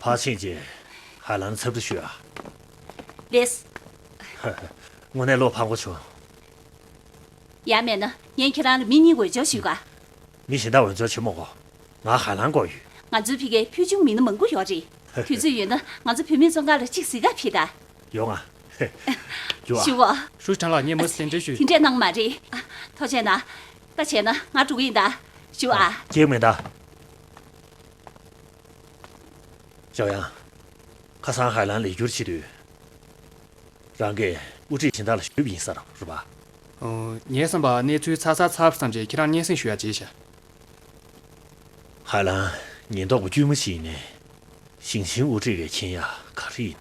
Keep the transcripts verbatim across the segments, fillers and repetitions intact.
ཕར་ཕྱིན་རྗེས་ཧའེ་ལན་འཚམས་འདྲི་ཞུ་ཨ། ལེས། དངོས་གནས་བློ་ཕམ་པོ་བྱུང་། ཡང་མེད་ན་ངས་ཁྱེད་རང་ལ་མི་གཉིས་འོས་སྦྱོར་ཞུ་ག། མི་གཞན་དག་འོས་སྦྱོར་བྱེད་མི་དགོས། ང་ཧའེ་ལན་དགོས་ཡོད། ང་ཚོའི་ཕ་གིར་ཕུལ་བྱུང་མི་སྣ་མང་པོ་ཡོད་རེད། དུས་ཚོད་ཡོད་ན་ང་ཚོ་བུད་མེད་བཙོན་ཁང་ལ་གཅིག་གཟིགས་ག་ཕེབས་དང་། ཡོང་ང་། ཞུ་ཨ། ཧྲུའུ་ཁྲང་ལགས། ངས་མུ་མཐུད་གདན་འདྲེན་ཞུས། དེ་འདྲས་གནང་མ་རེད། ཨ། ཐུགས་རྗེ་གནང་། ད་བྱས་ན་ང་འགྲོ་གི་ཡིན་ད། ཞུ་ཨ། ཨ། ཁྱེད་མེད་ད། ཞའོ་ཡང་། ཁ་སང་ཧའེ་ལན་ལ་ཡིག་སྒྱུར་བྱེད་དུས། རང་གིས་དབུ་ཁྲིད་གཞན་དག་ལ་ཞུས་པ་ཡིན་ས་རེད་པ། ཨོ། ངའི་བསམ་པར་གནས་ཚུལ་ཚ་ཚ་ཚ་བསམ་བྱས་ཁྱེད་རང་སྙན་སེང་ཞུ་ཡ་བྱས་ཤག། ཧའེ་ལན་ཉེན་རྟོག་པ་དཀྱུས་མ་ཞིག་ཡིན་ནའི། ཞིང་ཆེན་དབུ་ཁྲིད་ཀྱིས་མཁྱེན་ཡ་ག་རེ་ཡིན་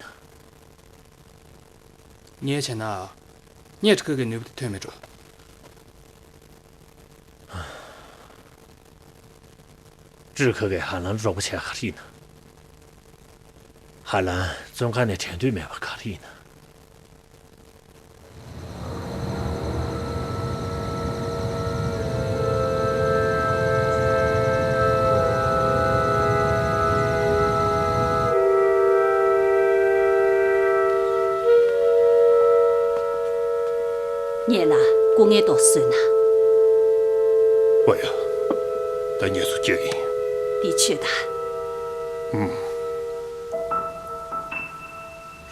ན། ངས་བྱས་ན། ངས་ཀྲི་ཁ་གི་ནུས་པ་དེ་ཐོན་མི་འགྲོ། ཀྲི་ཁ་གིས་ཧའེ་ལན་རོགས་པ་བྱས་ག་རེ་ཡིན་ན། ཧའེ་ལན་བཙོན་ཁང་ནས་བྲལ་འདོད་མེད་པ་ག་རེ་ཡིན་ན། ངེད་ལ་སྐུ་ངལ་ཏོག་བཟོས་ན། ཨོ་ཡ། ད་ངེད་ཚོ་སྐྱིད་ཡིན། འདི་ཆོད་ད། ཨུམ།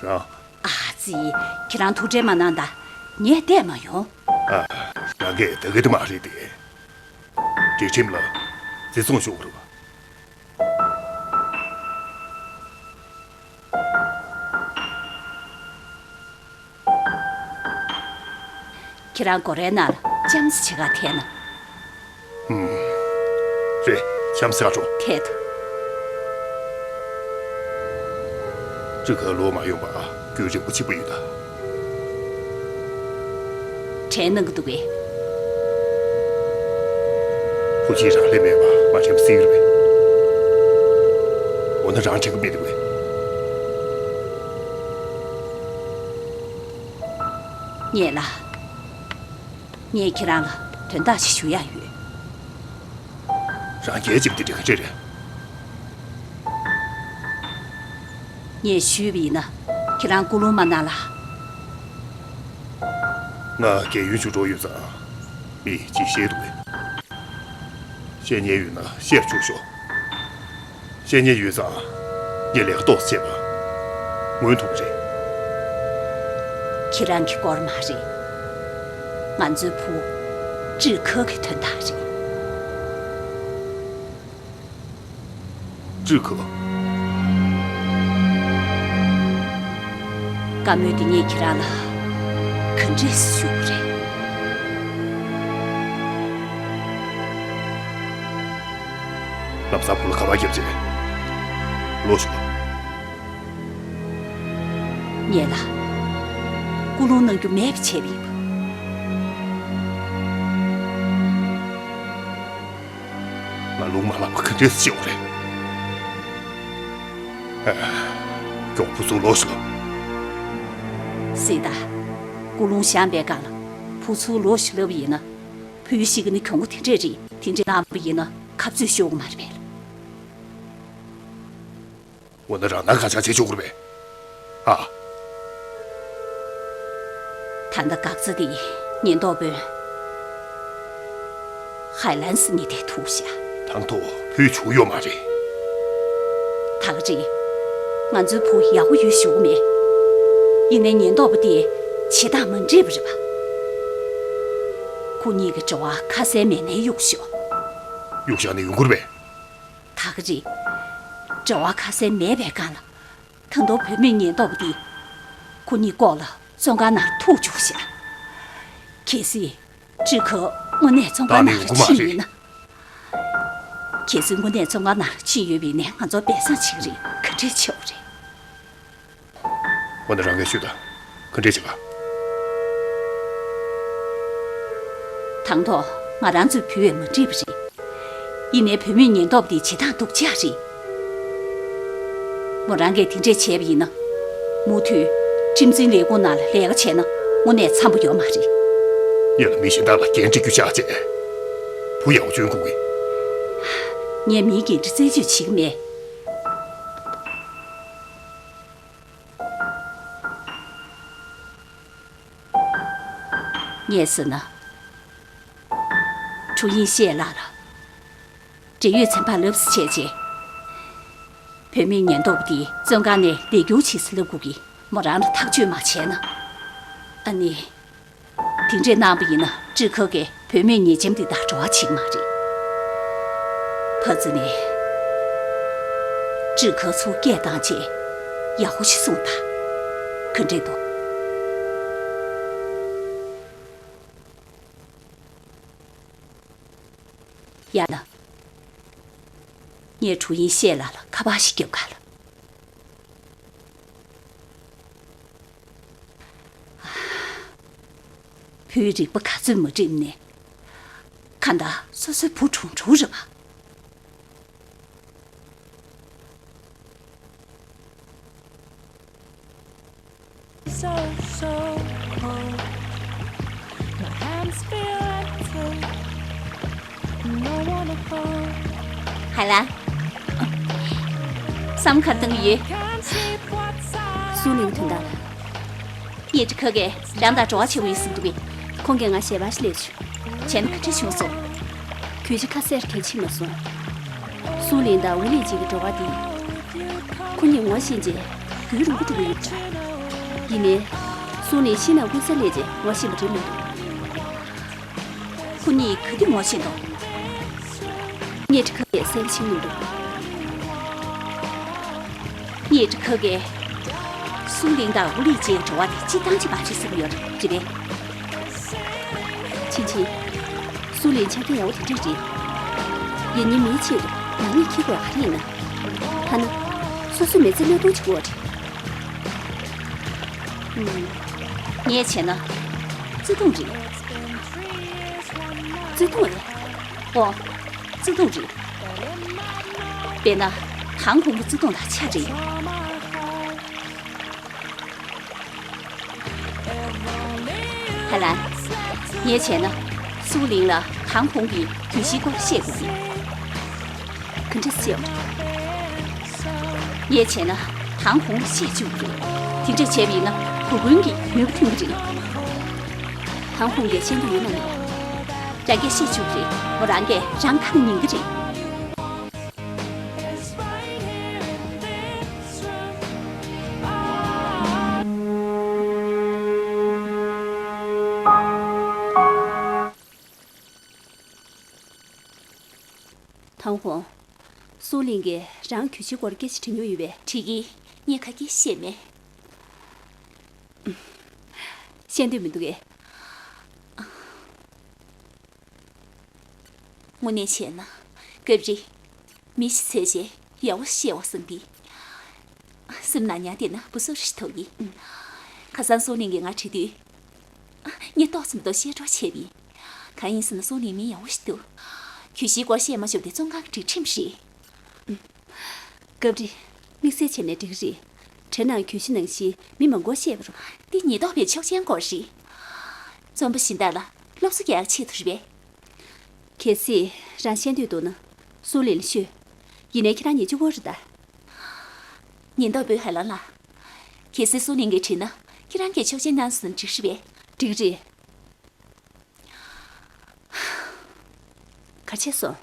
རང་། ཨ་ཙི། ཁྱེད་རང་ཐུགས་ཁྲལ་མ་གནང་ད། ངས་བལྟས་མ་ཡོང་། ཨ། རང་གིས་ད་གི་དེ་མ་རེད་དེ། སྒྲིག་ཁྲིམས་ལ་བརྩི་སྲུང་ཞུ་དགོས་རེད་པ། ཁྱེད་རང་སྒོ་རའི་ནང་ལ་ལྕམ་སྲས་ཆེ་ག་ཐད་ན། ཧུམ། རེད། ལྕམ་སྲས་ཁ་དྲོ། ཐད་དོ། ཀྲི་ཁ་ལོག་མ་ཡོང་པ་རྒྱུན་རིང་པོ་གཅིག་པ་ཡོད་ད། དྲན་གནང་གི་འདུག་གས། བུ་ཁྱེད་རང་ལས་མེད་པ་མ་དྲན་པ་སྲིད་རེད་པས། འོ་ན་རང་དྲན་གི་མི་འདུག་གས། ངེད་ལ། ངས་ཁྱེད་རང་ལ་དོན་དག་ཞིག་ཞུ་ཡ་ཡོད། རང་རྒྱལ་གཅིག་དེ་འདྲ་ག་འདྲ་རེད། ངས་ཞུས་པ་ཡིན་ན་ཁྱེད་རང་སྐུ་རླུང་མ་གནང་ལ། ང་རྒས་ཡུན་ཞིག་འགྲོ་ཡོད་ཙང་མི་གཅིག་བཤད་འདུག་གས། བཤད་ཉན་ཡོད་ན་བཤད་བཅུག་ཤོག། བཤད་ཉན་ཡོད་ཙང་ངས་ལས་ཀ་ཏོག་ཙམ་བྱས་པ་ངོས་ཐུབ་ཀྱི་རེད། ཁྱེད་རང་གི་སྐོར་མ་རེད། ང་ཚོའི་བུ་ཀྲི་ཁ་གི་དོན་དག་རེད། ཀྲི་ཁ། བཀའ་མོལ་འདི་ངས་ཁྱེད་རང་ལ་ག་འདྲས་ཞུ་དགོས་རེད། ལམ་སང་བུ་ལ་ཁ་པར་བརྒྱབ་རྗེས་ལོག་ཤོག། ངེད་ལ་སྐུ་རླུང་གནང་རྒྱུ་མེད་པ་བྱས་པ་ཡིན་པ། ང་རླུང་མ་ལངས་པ་ག་འདྲས་སེ་ཤེས་དགོས་རེད། ཨ། མགྱོགས་བུ་ཚུར་ལོག་ཤོག། སྲིད་ད། སྐུ་རླུང་བཞེངས་པའི་སྒང་ལ་བུ་ཚུར་ལོག་ཤོག་ལབ་པ་ཡིན་ན། བུ་ཡུལ་ཤི་གི་ནི་གྱོང་པོ་དེ་འདྲས་རེད། དེ་འདྲས་གནང་པ་ཡིན་ན་ཁ་རྩོད་ཤོར་གི་མ་རེད་པས། འོ་ན་རང་ནང་གང་ཆགས་བྱེད་ཆོག་གི་རེད་པས། ཨ། ད་ལྟ་འགག་རྩ་དེ་ཉེན་རྟོག་དཔོན་ཧའེ་ལན་སི་གཉིས་དེ་ཐུག་ཤག། དང་ཐོག་བུད་བཅུག་ཡོད་མ་རེད། ད་ག་རེད། ང་ཚོའི་བུ་ཡག་པོ་ཡོད་ཞུ་གི་མེད། ཡིན་ནའི་ཉེན་རྟོག་པ་དེ་བྱེད་སྟངས་མ་འགྲིག་པ་རེད་པ། ཁོ་གཉིས་ཀྱི་འབྲེལ་བ་ཁ་གསལ་མེད་ནའི་གཡུག་ཤོག། གཡུག་བཞག་ནས་ཡོང་གི་རེད་པས། ད་ག་རེད། འབྲེལ་བ་ཁ་གསལ་མེད་པའི་སྒང་ལ། ད་དུང་བུད་མེད་ཉེན་རྟོག་པ་འདིས་ཁོ་གཉིས་ལྐོག་ལ་བཙོན་ཁང་ནང་འཐུག་བཅུག་ཤག། གལ་སྲིད་ཀྲི་ཁ་དངོས་གནས་བཙོན་ཁང་ནང་ལ་ཕྱིན་ཡོད་ན། གལ་སྲིད་དངོས་གནས་བཙོན་ཁང་ནང་ལ་ཕྱིན་ཡོད་པ་ཡིན་ན་ང་ཚོ་སྦས་གསང་བྱེད་ཀྱི་རེད། ག་འདྲས་བྱེད་དགོས་རེད། འོ་ན་རང་གིས་ཤོད་དང་། ག་འདྲས་བྱེད་ག། དང་ཐོག་ང་རང་ཚོའི་བུ་ཡིས་མ་འགྲིག་པ་རེད། ཡིན་ནའི་བུད་མེད་ཉེན་རྟོག་པ་འདིའི་བྱེད་སྟངས་སྡུག་ཅག་རེད། མོ་རང་གིས་དེ་འདྲས་བྱས་པ་ཡིན་ན། མུ་མཐུད་ཁྲིམས་འཛིན་ལས་ཁུངས་ནང་ལ་ལས་ཀ་བྱས་ན་དངོས་གནས་འཚམ་པོ་ཡོད་མ་རེད། ངེད་ལ་མི་གཞན་དག་ལ་འགན་འཁྲི་རྒྱུ་ཆགས་བྱས། བུ་ཡག་པོ་བྱོན་དགོས་གི། ངས་མིའི་འགན་འཁྲི་རྩད་གཅོད་བྱེད་ཀྱི་མེད། ངས་ཟེར་ན། ཁྲུའུ་ཡིན་ཤེས་ལགས་ལ། འབྲེལ་ཡོད་ཚན་པར་ལབ་ཙམ་བྱས་རྗེས། བུད་མེད་ཉེན་རྟོག་པ་དེ་བཙོན་ཁང་ནས་ལས་སྐྱོར་བྱེད་ཟེར་ལབ་དགོས་ཀྱི། མོ་རང་ལ་ཐག་གཅོད་མ་བྱས་ན། ཨ་ནི། དེ་འདྲས་གནང་བ་ཡིན་ན་ཀྲི་ཁ་གིས་བུད་མེད་ཉེས་ཅན་དེ་དག་འགྲོ་བ་བྱེད་ཀྱི་མ་རེད། ཕ་ཙི་ནས། ཀྲི་ཁ་ཚུར་སྐད་བཏང་རྗེས་ཡག་པོ་ཞིག་གསུངས་དང་། ག་འདྲས་འདུག་ཡང་ན། ངས་ཁྲུའུ་ཡིན་ཤེས་ལགས་ལ་ཁ་པར་ཞིག་རྒྱབ་ག་ལ། བུའི་རིག་པ་ག་ཚོད་མ་འགྲིམས་ནས། གང་ལྟར་སོ་སོའི་བུ་གྲུང་གྲུང་རེད་པ། So, so cold. My hands feel empty. No one to hold. ཧ་ལ། བསམ་ག་བཏང་ཡོད། Can't sleep, what's up? སུའུ་ལིང་དོན་དག་ལ། ཉེ་ཁྲི་ཁ་གིས་རང་དང་འབྲེལ་བ་བྱེད་དགོས་ཡིན་ཟེར་འདུག་གས། ཁོང་གིས་ང་ཞལ་པར་ཞིག་སླེབས་བྱུང་། བྱས་ན་ག་འདྲ་བྱུང་སོང་། གུས་ཅི་ཁ་སེར་གལ་ཆེ་མ་སོང་། སུའུ་ལིང་དང་ཝུ་ལི་ཅིན་གྱི་འབྲེལ་བ་འདི། ཁོ་གཉིས་ངོ་ཤེས་རྗེས་རྒྱུན་རིང་པོ་འགྲོ་གི་ཡོད་པ་འདྲ། ཡིན་ནའི། སུའུ་ལིང་ཤི་ན་དབུས་ས་སླེབས་རྗེས་ངོ་ཤེས་པ་རེད་མི་འདུག་ཁོ་གཉིས་ག་དུས་ངོ་ཤེས་འདུག་ཉེ་ཁྲི་ཁ་གིས་གསལ་པོ་ཤེས་མི་འདུག་ཉེ་ཁྲི་ཁ་གིས་སུའུ་ལིང་དང་ཝུ་ལི་ཅིན་འབྲེལ་བ་དེ་སྤྱིར་བཏང་ཅིག་མ་བྱེད་བསམ་ཡོད་རེད་པས། ཕྱིན་ཆད། སུའུ་ལིང་ཆ་རྐྱེན་ཡག་པོ་དེ་འདྲ་རེད། ཡིན་ནའི་མིའི་ཆེད་དུ་ནག་ཉེས་འཁྱེར་དགོས་ཡག་ག་རེ་ཡིན་ན། ཐ་ན། སོ་སོའི་མི་ཚེ་བློས་གཏོང་བྱེད་དགོས་པ་རེད། ངས་བྱས་ན། བརྩེ་དུང་རེད། བརྩེ་དུང་རེད། ཨོ། བརྩེ་དུང་རེད། དཔེར་ན། ཐང་ཧུང་གི་བརྩེ་དུང་དང་ཆ་འདྲ་ཡོད། ཧ་ལན། ངས་བྱས་ན། སུའུ་ལིང་ལ་ཐང་ཧུང་གི་གྱོད་གཞིའི་སྐོར་བཤད་དགོས་ཀྱི། ག་འདྲ་བཤད། ངས་བྱས་ན་ཐང་ཧུང་ལ་བཤད་བཅུག་གི་རེད། དེ་འདྲ་བྱས་པ་ཡིན་ན་གུ་གུན་གྱི་མོས་པ་ཐོན་གྱི་རེད། ཐང་ཧུང་གིས་ཤེས་འདོད་ཡོད་ན་མེད་ན། རང་གིས་བཤད་བཅུག་གི་རེད། མོ་རང་གིས་རང་ཁ་ནས་ཉན་གྱི་རེད། ཐང་ཧོང་། སུའུ་ལིང་གིས་རང་གྱོད་གཞིའི་སྐོར་སྐད་ཆ་དྲི་མྱོང་ཡོད་པས། དྲིས་ཀྱིས། ངས་ག་གེ་བཤད་མེད། བཤད་འདོད་མི་འདུག་གས། དངོས་གནས་བྱས་ན། སྐབས་རེ། མི་ཞིག་བཙལ་བྱས་ཡག་པོ་བཤད་པ་བསམ་པའི། སེམས་ནང་ཉར་བསྡད་ན་སྦུ་སུབ་རེ་ཞིག་ཐོགས་ཡིན། ཁ་སང་སུའུ་ལིང་གིས་ང་དྲིས་དུས། ངས་ཏོག་ཙམ་ཏོག་བཤད་གྲོགས་བྱས་པ་ཡིན། གང་ཡིན་ཟེར་ན་སུའུ་ལིང་མི་ཡག་པོ་ཞིག་འདུག་གྱོད་གཞིའི་སྐོར་བཤད་མ་ཆོག་པ་དེ་བཙོན་ཁང་གི་སྒྲིག་ཁྲིམས་རེད། སྐབས་རེ། དམིགས་བསལ་བྱས་ནས་འགྲིག་གི་རེད། དྲ་ནང་གྱོད་གཞི་ནང་བཞིན་མི་མང་པོ་བཤད་པ་རུ། འདི་ཉེན་རྟོག་པའི་ཆོག་མཆན་སྐོར་རེད། བཙོན་པ་གཞན་དག་ལ་སློབ་གསོ་རྒྱག་ཆེད་དུ་རེད་པས། གལ་སྲིད་རང་ཤེས་འདོད་འདུག་ན། སུའུ་ལིང་ལ་ཤོད། ཡིན་ནའི་ཁྱེད་རང་ཉེས་གཅིག་པོ་རེད་ད། ཉེན་རྟོག་པས་ཧ་ལམ་ལ། གལ་སྲིད་སུའུ་ལིང་གིས་དྲིས་ན་ཁྱེད་རང་གིས་ཆོག་མཆན་གནང་སོང་ན་འགྲིག་རེད་པས། འགྲིག་རེད། ག་བྱས་སོང་།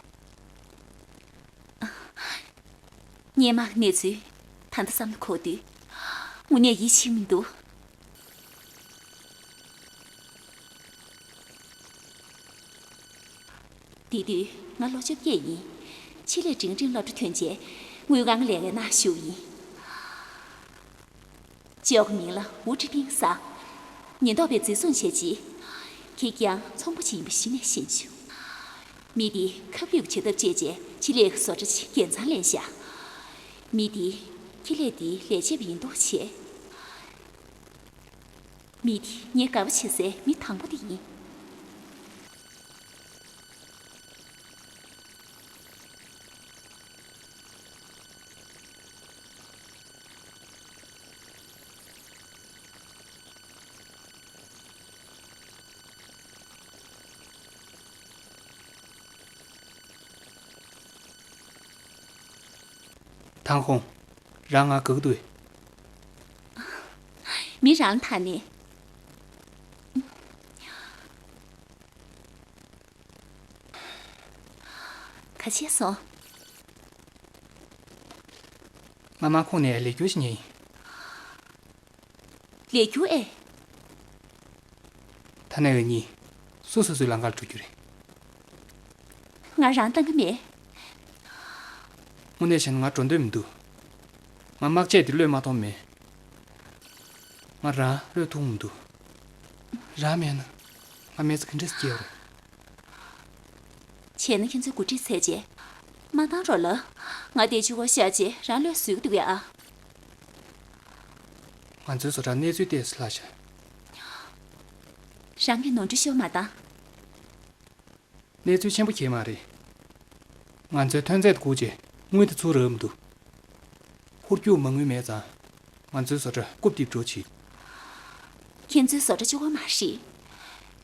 སྔོན་མ་གནས་ཚུལ་ད་ལྟ་བསམ་བློ་འཁོར་དུས། དངོས་གནས་ཡིད་ཆེས་མི་འདུག་དེ་དུས་ང་ལོ་བཅོ་བརྒྱད་ཡིན། ཆེད་ལས་འབྲིང་རིམ་སློབ་གྲྭ་ཐོན་རྗེས་དངུལ་ཁང་ལས་ཀ་ནང་ཞུགས་ཡིན། ཅོག་མིང་ལ་ཝུ་ཀྲི་ཕིང་ཟེར། ཉེན་རྟོག་པས་འཛིན་བཟུང་བྱས་རྗེས། ཁེར་རྐྱང་ཚོང་པ་ཅིག་ཡིན་པ་གཞི་ནས་ཤེས་བྱུང་། མི་དེས་ཁ་སྤུས་བྱེད་ཐབས་སྤྱད་རྗེས་ཆེད་ལས་ཀྱི་བཟོ་གྲྭ་ཆེ་རྒྱལ་མཚང་ལེན་བཞག་མི་དེས་ཁེ་ལས་དེའི་ལས་བྱེད་པ་ཡིན་མདོག་བྱས། མི་དེ་ངས་དགའ་པོ་བྱེད་སའི་མི་དང་པོ་དེ་ཡིན། ཐང་ཧོང་། རང་ང་དགའ་གི་འདུག་མི་རང་ཐ་ནས། ཁ་ཕྱེ་སོང་། ང་མ་ཁོང་ནས་ལས་འཁྱུར་ཞིག་ཉོས་ཡིན། ལས་འཁྱུར་ཨེ། ད་ནས་ང་གཉིས་སོ་སོ་སོའི་ལམ་ཁར་འགྲོ་རྒྱུ་རེད། ང་རང་བཏང་གི་མེད། དངོས་གནས་བྱས་ན་ང་འགྲོ་འདོད་མི་འདུག་ང་དམག་ཆས་དེ་གློད་མ་ཐུབ་མེད། ང་རང་གློད་ཐུབ་མི་འདུག་རང་མེད་ན་ང་མེད་ཚེ་ག་འདྲས་སྐྱེ་བ་རེད། བྱས་ན་ཁྱེད་ཚོའི་འགོ་ཁྲིད་ཚར་རྗེས། མ་བཏང་རོགས་ལ། ང་དེ་ཅུ་བ་བཞག་རྗེས་རང་ལོས་བཟོས་ཀྱི་འདུག་ཡ། ང་ཚོའི་བཟོ་གྲྭ་གནས་ཚུལ་ཏོག་ཙམ་ལྷག་ཤག་རང་གིས་ནོར་འཁྲུལ་ཤོར་མ་བཏང་། གནས་ཚུལ་ཆེན་པོ་གང་ཡང་མ་རེད། ང་ཚོའི་ཐོན་རྫས་དེ་བརྐུས་རྗེས་དངུལ་དེ་ཚུར་རག་མི་འདུག་ཧོལ་རྒྱུག་མ་དངུལ་མེད་ཙང་། ང་ཚོའི་བཟོ་གྲྭ་རྐུབ་རྡིབ་འགྲོ་ཆེད། ཁྱེད་ཚོའི་བཟོ་གྲྭ་གཅིག་པོ་མ་རེད།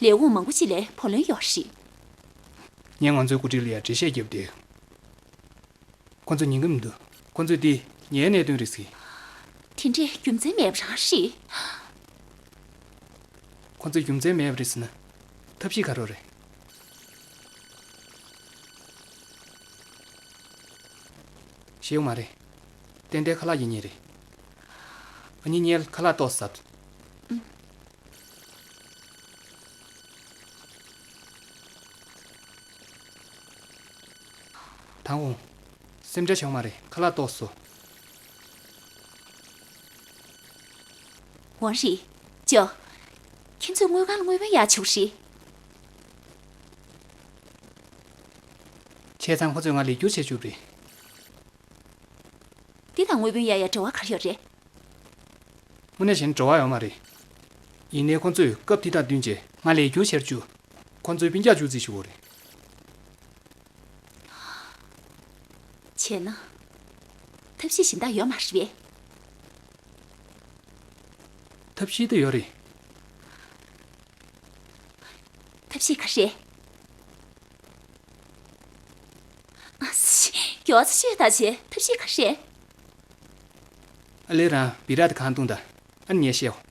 ལས་ཁུངས་མང་པོ་ཅིག་ལ་བུ་ལོན་ཡོད་རེད། ངས་ང་ཚོའི་འགོ་ཁྲིད་ལ་ཡང་འགྲེལ་བཤད་བརྒྱབ་བསྡད། ཁོ་ཚོས་ཉན་གྱི་མི་འདུག་ཁོ་ཚོས་འདི་ངའི་གནད་དོན་རེད་ཟེར། དེ་འདྲའི་རྒྱུ་མཚན་མེད་པ་རང་རེད། ཁོ་ཚོས་རྒྱུ་མཚན་མེད་པ་རེད་ཟེར་ན། ཐབས་ཤེས་ག་རེ་རེད། ཤེས་ཡོད་མ་རེད། ཏན་ཏན་ཁ་ལག་ཡིན་ངེས་རེད། ང་གཉིས་ཉལ་ཁ་ལག་ཏོག་ཙམ་ཟ། དང་དགོང་། སེམས་ཁྲལ་བྱེད་དགོས་མ་རེད། ཁ་ལག་ཏོག་ཙམ་ཟོ། འོང་རེད། ཅོ། ཁྱེད་ཚོས་དངུལ་ཁང་ལ་དངུལ་བུན་གཡར་བཅུག་རེད། བྱས་ཙང་ཁོ་ཚོས་ང་ལས་སྒྱུར་བྱེད་བཅུག་རེད། འདི་དང་དངུལ་བུན་གཡར་ཡ་འབྲེལ་བ་ག་རེ་ཡོད་རེད། དངོས་གནས་བྱས་ན་འབྲེལ་བ་ཡོད་མ་རེད། ཡིན་ནའི་ཁོ་ཚོས་སྐབས་དེ་དང་བསྟུན་བྱས་ང་ལས་སྒྱུར་བྱེད་བཅུག་ཁོ་ཚོའི་སྤུན་ཀྱག་བཅུག་རྩིས་ཞུ་དགོས་རེད། བྱས་ན། ཐབས་ཤེས་གཞན་དག་ཡོད་མ་རེད་པས། ཐབས་ཤེས་དེ་ཡོད་རེད། ཐབས་ཤེས་ག་རེ། ཨ་ཙི། མགྱོགས་ཙམ་བཤད་ད་བྱས། ཐབས་ཤེས་ག་རེ། ཨ་ལས། རང་སྦི་ར་དེ་གང་བཏུང་ད། ཨ་ནི་ངས་བཤད་འོ།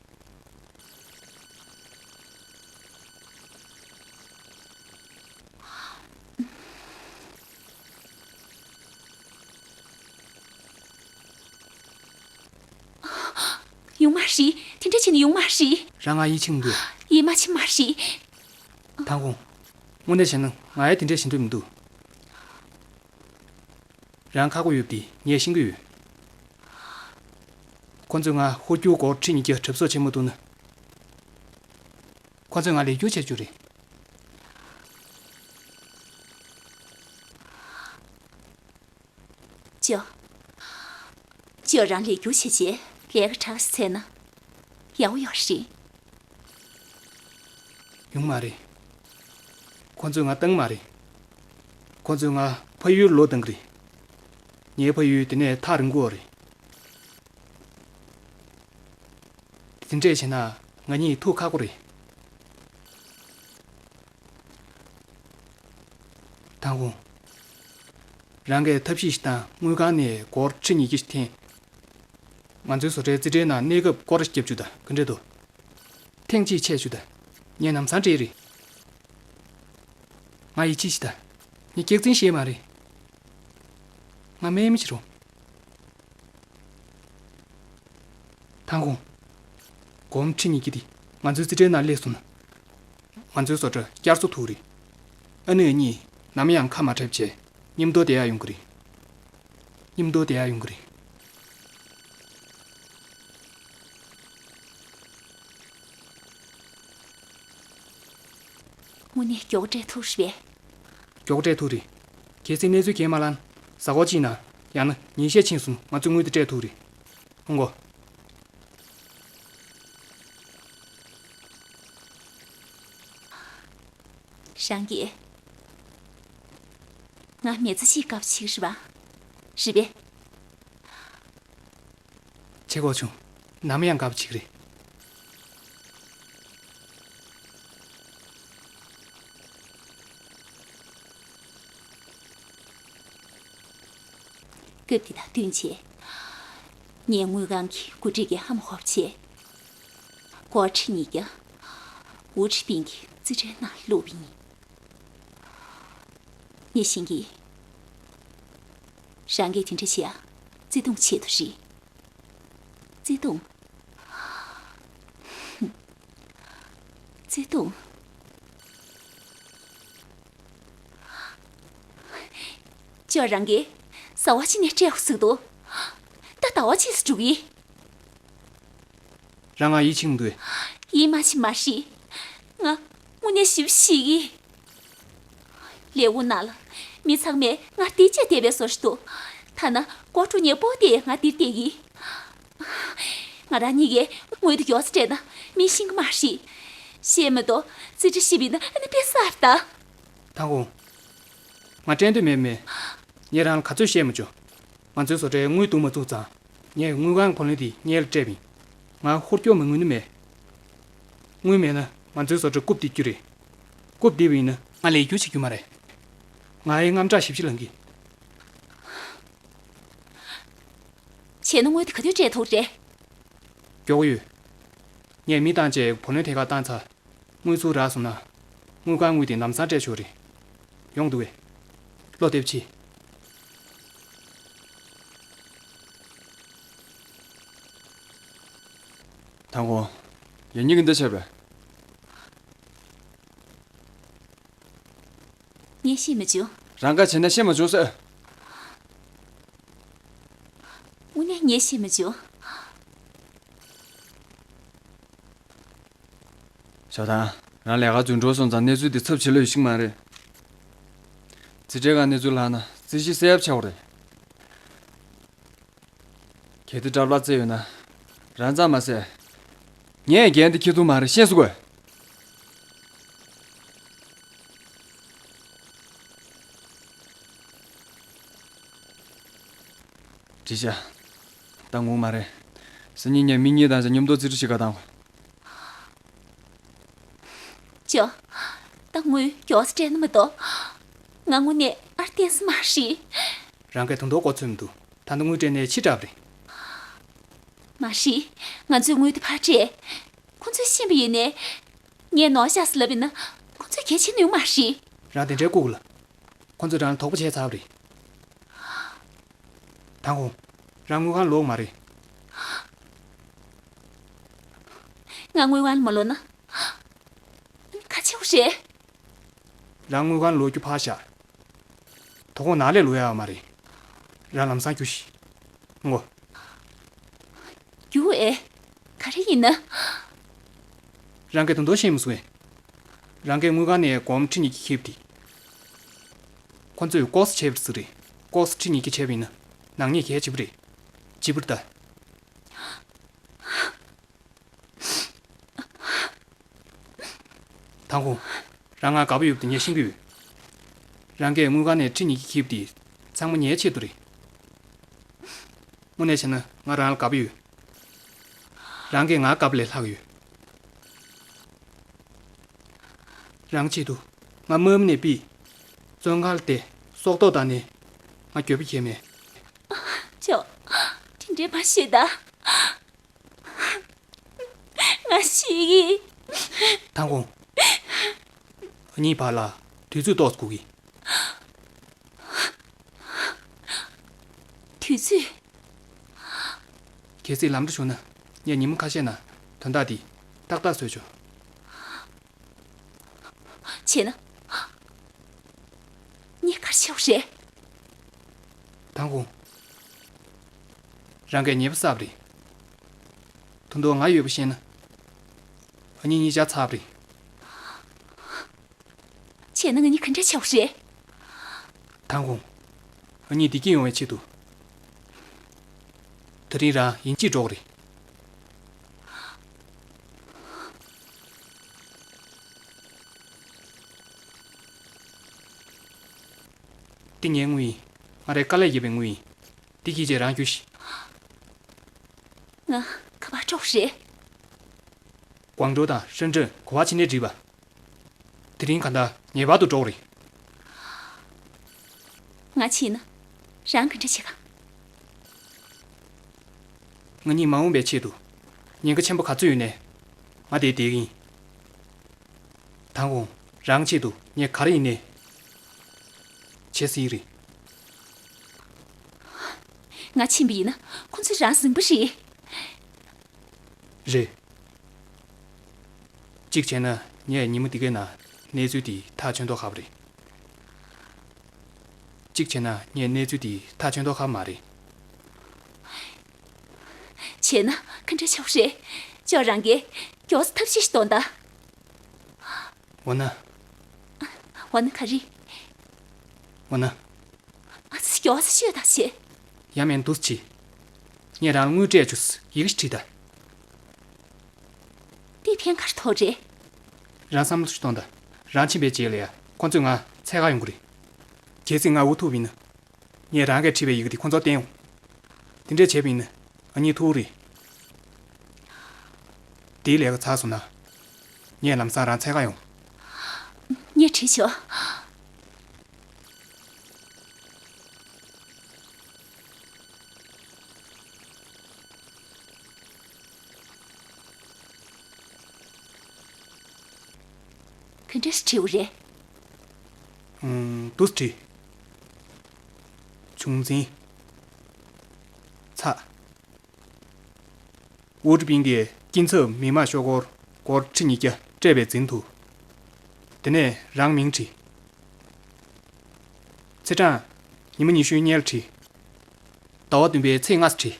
ཡོང་མ་རེད། དེ་འདྲ་བྱས་ན་ཡོང་མ་རེད། རང་ང་ཡིད་ཆེས་མི་འདུག་ཡིད་མ་ཆེས་མ་རེད། དང་དགོང་། དངོས་གནས་བྱས་ན་ང་ཡང་དེ་འདྲ་བྱེད་འདོད་མི་འདུག་རང་ཁག་པོ་ཡོད་པ་དེ་ངས་ཤེས་ཀྱི་ཡོད། ཁོ་ཚོས་ང་ཧོལ་རྒྱུག་སྒོར་ཁྲི་ཉིས་བརྒྱ་གྲབས་གསོག་བྱེད་མ་ཐུབ་ན། ཁོ་ཚོས་ང་ལས་སྒྱུར་བྱེད་རྒྱུ་རེད། ཅོ། ཅོ་རང་ལས་སྒྱུར་བྱེད་ཆེད་ལས་ཀ་དྲག་ཙམ་བྱས་ན། ཡག་པོ་ཡོད་རེད། ཡོང་མ་རེད། ཁོ་ཚོས་ང་བཏང་མ་རེད། ཁོ་ཚོས་ང་ཕ་ཡུལ་ལོག་བཏང་གི་རེད། ངའི་ཕ་ཡུལ་དེ་ནས་ཐག་རིང་པོ་རེད། དེ་འདྲས་བྱས་ན་ང་གཉིས་ཐུག་ཁག་པོ་རེད། དང་དགོང་། རང་གིས་ཐབས་ཤེས་ཤིག་དང་དངུལ་ཁང་ནས་སྒོར་ཁྲི་ཉིས་བརྒྱ་ཞིག་འཐེན། ང་ཚོའི་བཟོ་གྲྭའི་རྩིས་ཁྲའི་ནང་གནས་སྐབས་སྐོར་ར་ཞིག་བརྒྱབ་བཅུག་ད། ག་འདྲས་འདུག་ཐེངས་གཅིག་ཆད་བཅུག་ད། ངས་ལམ་སང་སྤྲད་རེད། ང་ཡིད་ཆེས་ཤིག་ད། ངས་སྐྱག་རྫུན་བཤད་མ་རེད། ང་སྨད་མི་བྱེད་རོགས། དང་དགོང་། སྒོར་ཁྲི་ཉིས་བརྒྱ་དེ་ང་ཚོའི་རྩིས་ཁྲའི་ནང་སླེབས་སོང་ན། ང་ཚོའི་བཟོ་གྲྭ་བསྐྱར་གསོ་ཐུབ་རེད། ཨ་ནི་ང་གཉིས་ནམ་ཡང་ཁ་མ་འབྲལ་བྱས་མཉམ་དུ་བསྡད་ཡག་ཡོང་གི་རེད། མཉམ་དུ་བསྡད་ཡག་ཡོང་གི་རེད། དངོས་གནས་མགྱོགས་སྤྲད་ཐུབ་རེད་པས། མགྱོགས་སྤྲད་ཐུབ་རེད། གལ་སྲིད་གནས་ཚུལ་གང་ཡང་མ་ལངས་ན་གཟའ་འཁོར་གཅིག་ནང་ཡང་ན་ཉིན་ཤས་ཕྱིན་སོང་ན་ང་ཚོས་དངུལ་དེ་སྤྲད་ཐུབ་རེད། འོང་གོ། རང་གིས་ང་མི་ཚེ་གཅིག་དགའ་པོ་བྱེད་ཀྱི་རེད་པ། རེད་པས། བྱེད་དགོས་བྱུང་། ནམ་ཡང་དགའ་པོ་བྱེད་ཀྱི་རེད། སྐབས་དེ་དང་བསྟུན་བྱས། ངས་དངུལ་ཁང་གི་འགོ་ཁྲིད་ཀྱི་ཧ་མ་གོ་བ་བྱས། སྒོར་ཁྲི་ཉིས་བརྒྱ། ཝུ་ཁྲི་པིན་གྱི་རྩིས་ཁྲའི་ནང་བླུགས་པ་ཡིན། ངས་ཤེས་ཀྱི། རང་གིས་དེ་འདྲ་བྱེད་ཨ། བརྩེ་དུང་ཆེད་དུ་རེད། བརྩེ་དུང་། བརྩེ་དུང་། ཅོ་རང་གིས་ཟ་བ་ཕྱི་ནས་སྤྲད་འོ་ཟིག་འདུག་ད་ཟླ་བ་ཕྱིས་སུ་འགྲོ་གི། རང་ང་ཡིད་ཆེས་མི་འདུག་ཡིད་མ་ཆེས་མ་རེད། ང་དངོས་གནས་ཞེ་པོ་ཞེད་ཀྱི། ལས་འགུལ་ནང་ལ་མི་ཚང་མས་ང་སྡིག་ཅག་བསྡད་པའི་བཟོ་ཞིག་འདུག་ཐ་ན་སྒོ་ཕྲུག་ངའི་སྤོ་དེ་ང་འདིར་བསྡད་ཀྱི། ང་རང་གཉིས་ཀས་དངུལ་དེ་མགྱོགས་ཙམ་སྤྲད་ན་མི་ཤེས་ཀྱི་མ་རེད། ཤེས་མ་གཏོགས་རྩིས་ཁྲ་ཞིབ་ཡིན་ན་ཨ་ནི་དཔེ་གསར་ད། ཐང་ཁོང་། ང་སྤྲད་འདོད་མེད་མེད། ངས་རང་ལ་ག་ཚོད་བཤད་མ་བྱུང་། ང་ཚོའི་བཟོ་གྲྭའི་དངུལ་བསྡུ་མ་ཚུགས་ཙང་། ངས་དངུལ་ཁང་གི་བུ་ལོན་དེ་སྔོན་ལ་སྤྲད་པ་ཡིན། ང་ཧོལ་སྐྱོར་མ་དངུལ་ནི་མེད། དངུལ་མེད་ན་ང་ཚོའི་བཟོ་གྲྭ་རྐུབ་རྡིབ་རྒྱུ་རེད། རྐུབ་རྡིབ་པ་ཡིན་ན་ང་ལས་རྒྱུ་བྱེད་རྒྱུ་མ་རེད། ང་ཨེ་དངངས་སྐྲག་ཞེ་པོ་ཅིག་ལངས་ཀྱི། བྱས་ན་དངུལ་དེ་ག་དུས་སྤྲད་ཐུབ་རེད། མགྱོགས་ཡོད། ངས་མི་བཏང་བྱས་བུ་ལོན་ཐད་ཀར་བཏང་ཚར། དངུལ་ཚུར་རག་སོང་ན། དངུལ་ཁང་དངུལ་དེ་ལམ་སང་སྤྲད་ཆོག་རེད། ཡོང་འདུག་གས། བློ་བདེ་པོ་བྱེད། དང་པོ། ཡང་སྙིང་འདི་ཆད་པས། ངས་ཤེས་མ་བྱུང་། རང་ག་བྱས་ན་ཤེས་མ་བྱུང་ཟེར། དངོས་གནས་ངས་ཤེས་མ་བྱུང་། ཞའོ་ཐང་། རང་ལས་ཀ་རྫུན་འགྲོ་སོང་ཙང་གནས་ཚུལ་འདི་ཚབས་ཆེ་ལོས་ཤིག་མ་རེད། རྩིས་ཁྲའི་སྒང་གནས་ཚུལ་ལྷག་ན་རྩིས་གཞི་གསལ་ཡབ་ཆགས་པ་རེད། གལ་ཏེ་དགྲ་ལྷ་རྩེ་ཡོད་ན། རང་ཙམ་མ་ཟད། ངས་འགན་འདི་འཁྱེར་ཐུབ་མ་རེད། ཤེས་སོང་གོ། འགྲིག་ཤག་ད་ངུ་མ་རེད། སང་ཉིན་ངས་མི་གཉིས་དང་མཉམ་དུ་རྩིས་ཁྲ་ཞིག་ག་བཏང་གོ། ཅོ། ད་དངུལ་མགྱོགས་སྤྲད་ན་མ་གཏོགས། ང་དངོས་གནས་ཨར་བསྟན་ས་མ་རེད། རང་གིས་དུང་མདོག་གོ་ཚོད་མི་འདུག་ད་ལྟ་དངུལ་སྤྲད་ནས་ཕྱི་དྲགས་པ་རེད། མ་རེད། ང་ཚོས་དངུལ་དེ་ཕར་སྤྲད། ཁོ་ཚོས་ཤེས་པ་ཡིན་ནའི། ངས་ནོར་བཞག་ཟེར་ལབ་ཡིན་ན། ཁོ་ཚོས་གལ་ཆེ་ནུས་མ་རེད། རང་དེ་འདྲའི་ལྐུགས་ལ། ཁོ་ཚོས་རང་ལ་དོགས་པ་བྱས་ཚར་བ་རེད། དང་ཁོང་། རང་དངུལ་ཁང་ལོག་མ་རེད། ང་དངུལ་ཁང་ལ་མ་ལོག་ན། ག་ཆེ་བ་རེད། རང་དངུལ་ཁང་ལོག་རྒྱུ་ཕར་བཞག་དོ་དགོང་ནང་ལས་ལོག་ཡག་མ་རེད། རང་ལམ་སང་རྒྱུགས་ཤིག་ངོ་། རྒྱུགས་ཨེ། ག་རེ་ཡིན་ན། རང་གིས་དོན་དག་ཤེས་མི་སོང་ངས། རང་གིས་དངུལ་ཁང་ནས་སྒོར་མོ་ཁྲི་ཉིས་བརྒྱ་ཁྱེར་ཏེ། ཁོ་ཚོས་ལྐོག་ཟ་བྱས་པ་རེད་ཟེར་རེད། ལྐོག་ཟ་ཁྲི་ཉིས་བརྒྱ་བྱས་པ་ཡིན་ན། ནག་ཉེས་གལ་ཆེ་པོ་རེད། ལྗིད་པོ་རེད་ད། དང་ཁོང་། རང་ང་དགའ་པོ་ཡོད་པ་དེ་ངས་ཤེས་ཀྱི་ཡོད། རང་གིས་དངུལ་ཁང་ནས་ཁྲི་ཉིས་བརྒྱ་ཁྱེར་ཏེ། ཚང་མ་ངའི་ཆེད་དུ་རེད། དངོས་གནས་བྱས་ན་ང་རང་ལ་དགའ་པོ་ཡོད། རང་གིས་ང་དགའ་པོ་ལས་ལྷག་ཡོད། རང་ཆེད་དུ་ང་དམག་མི་ནས་ཕུད། བཙོན་ཁང་ལ་བསྡད། སྲོག་ཐོག་བཏང་ནས་ང་འགྱོད་པ་བྱས་མེད། ཅོ། དེ་འདྲས་མ་བཤད་ད། ང་ཤི་གི། དང་ཁོང་། ཨ་ནིའི་བར་ལ་དུས་ཚོད་ཏོག་ཙམ་སྒུག་གི། དུས་ཚོད། གལ་སྲིད་ལམ་འགྲོ་བྱུང་ན་ངས་ཉིན་མོ་ཁ་ཤས་ནང་དོན་དག་འདི་ཏག་ཏག་བཟོས་ཆོག་བྱས་ན། ངས་ག་རེ་བྱེད་དགོས་རེད། དང་ཁོང་། རང་གིས་ཉེས་པ་བསགས་པ་རེད། ད་དུང་ང་ཡོད་པ་ཤེས་ན། ཨ་ནི་གཉིས་ཆ་ཚར་བ་རེད། བྱས་ན་ང་གཉིས་ག་འདྲ་བྱེད་དགོས་རེད། དང་ཁོང་། ཨ་ནི་བདེ་སྐྱིད་ཡོང་བའི་ཆེད་དུ། དེ་རིང་རང་ཡིན་གཅིག་འགྲོ་གི་རེད། འདི་ངའི་དངུལ་ཡིན། ང་རའི་དཀའ་ལས་བརྒྱབ་པའི་དངུལ་ཡིན། འདི་གྱིས་བྱས་རང་རྒྱུགས་ཤིག་ང་ག་པར་འགྲོ་དགོས་རེད། ཀོང་ཀྲོའུ་དང་ཧྲེན་ཀྲེན་ག་པར་ཕྱིན་ནའི་འགྲིག་པ། དེ་རིང་གང་ལྟར་ངེས་པར་དུ་འགྲོ་དགོས་རེད། ང་ཕྱིན་ན་རང་ག་འདྲ་བྱེད་ག་ང་གཉིས་མ་འོངས་པའི་ཆེད་དུ་ཉེན་ཁ་ཆེན་པོ་ག་ཚོད་ཡོད་ནའི་ང་དེར་བསྡད་ཀྱི་ཡིན། དང་ཁོང་། རང་ཆེད་དུ་ངས་ག་རེ་ཡིན་ནའི་བྱེད་སྲིད་ཀྱི་རེད། ང་ཕྱིན་པ་ཡིན་ན་ཁོ་ཚོས་རང་ཟིན་པ་རེད། རེད། གཅིག་བྱས་ན་ངས་ཉིན་མོ་འདི་གའི་ནང་གནས་ཚུལ་དེ་ཐག་ཆོད་མདོག་ཁ་པོ་རེད། གཅིག་བྱས་ན་ངས་གནས་ཚུལ་དེ་ཐག་ཆོད་མདོག་ཁ་པོ་མ་རེད། བྱས་ན་ག་འདྲ་བྱ་བ་རེད། ཅོ་རང་གིས་མགྱོགས་སེ་ཐབས་ཤེས་ཤིག་གཏོང་དང་། འོ་ན། འོ་ན་ག་རེ། འོ་ན། ཨ་ཙི། མགྱོགས་སེ་ཤོད་དང་བྱེད། ཡ་མེན་འདུག་སེ་བྱེད། ངས་རང་ལ་དངུལ་སྤྲད་བཅུག་ཡི་གེ་ཞིག་བྲིས་དང་། དེས་ཕན་ག་རེ་ཐོགས་རེད། རང་བསམ་བློ་ཞིག་གཏོང་དང་། རང་ཕྱིན་པའི་རྗེས་ལ་ཡ་ཁོ་ཚོས་ང་འཚོལ་ག་ཡོང་གི་རེད། གལ་སྲིད་ང་འུ་ཐུག་པ་ཡིན་ན། ངས་རང་གིས་བྲིས་པའི་ཡི་གེ་དེ་ཁོ་ཚོར་བསྟན་ཡོང་། དེ་འདྲས་བྱས་པ་ཡིན་ན་ང་གཉིས་ཐུག་རེད། དེའི་ལས་ཀ་ཚར་སོང་ན། ངས་ལམ་སང་རང་འཚོལ་ག་ཡོང་། ངས་བྲིས་ཆོག་ག་འདྲས་བྲིས་པ་རེད། ཨུམ། འདུག་སེ་བྲིས། བྱུང་འཛིན། ཚགས། ཝུའུ་ཀྲི་པིན་གྱིས་སྐྱིན་ཚབ་མི་དམངས་ཤོག་སྒོར་སྒོར་ཁྲི་ཉིས་བརྒྱ་སྤྲད་པའི་འཛིན་དུ། དེ་ནས་རང་མིང་བྲིས། ཚེས་གྲངས། ཉི་མ་ཉི་ཤུའི་སྔོན་ལ་བྲིས། ཟླ་བ་བདུན་པའི་ཚེས་ལྔ་བྲིས།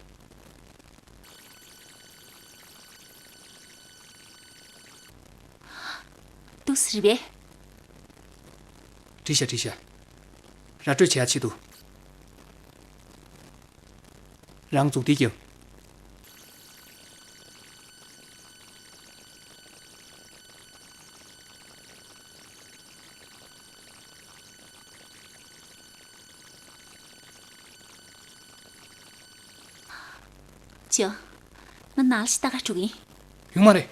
འདུག་སེ་རེད་པས། བྲིས་ཤག་བྲིས་ཤག་ར་སྤྲོད་བྱེད་ཡ་ཆེད་དུ། རང་མཛུབ་ཐེལ་རྒྱབ། ཅོ། ང་ནང་ལ་ཞིག་ལྟ་ག་འགྲོ་གི་ཡིན། ཡོང་མ་རེད།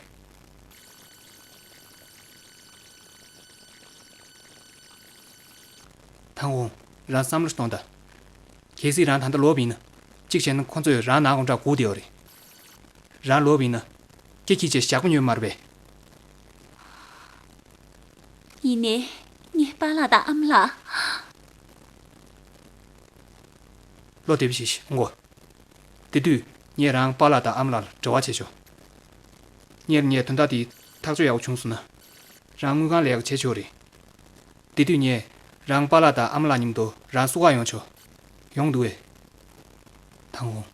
ཐང་ཧོང་། རང་བསམ་བློ་གཏོང་དང་། གལ་སྲིད་རང་ད་ལྟ་ལོག་པ་ཡིན་ན། གཅིག་བྱས་ན་ཁོ་ཚོས་རང་ནང་སྒོ་འགྲམ་སྒུག་བསྡད་ཡོད་རེད། རང་ལོག་པ་ཡིན་ན། སྐེ་འཁྱེར་བྱས་བཞག་པ་ཉོས་མ་རེད་པས། ཡིན་ནའི། ངའི་པཱ་ལགས་དང་ཨ་མ་ལགས། བློ་བདེ་པོ་བྱས་ཤིག་འོང་གོ། དེ་དུས་ངས་རང་པཱ་ལགས་དང་ཨ་མ་ལགས་ལ་འབྲེལ་བ་བྱེད་ཆོག་སྔོན་ལ་ངས་དོན་དག་དེ་ཐག་གཅོད་ཡག་པོ་བྱུང་སོང་ན། རང་དངུལ་ཁང་ལས་ཀ་བྱེད་ཆོག་རེད། དེ་དུས་ངས་རང་པཱ་ལགས་དང་ཨ་མ་ལགས་མཉམ་དུ་རང་བསུ་ག་ཡོང་ཆོག་ཡོང་འདུག་གས། ཐང་ཧོང་།